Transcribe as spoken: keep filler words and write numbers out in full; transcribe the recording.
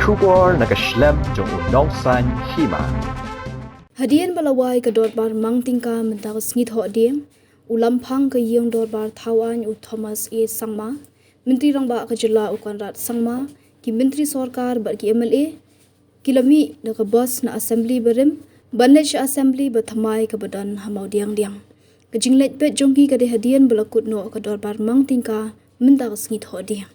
Khubor na ka shlem jong u nongsan hima. Hadien ba la wai ka dorbar mang tyngka mynta ka sngi Thohdieng, u Lamphang ka ïing dorbar Thawaiñ u Thomas A Sangma, Myntri Rangbah ka jylla u Conrad Sangma, ki Myntri Sorkar bad ki M L A, ki la mih da ka bus na Assembly barim, ban leit sha Assembly ba thymmai kaba don ha Mawdiangdiang. Ka jingleit peit jong ki ka dei hadien ba la kut noh ka dorbar mang tyngka mynta ka sngi Thohdieng.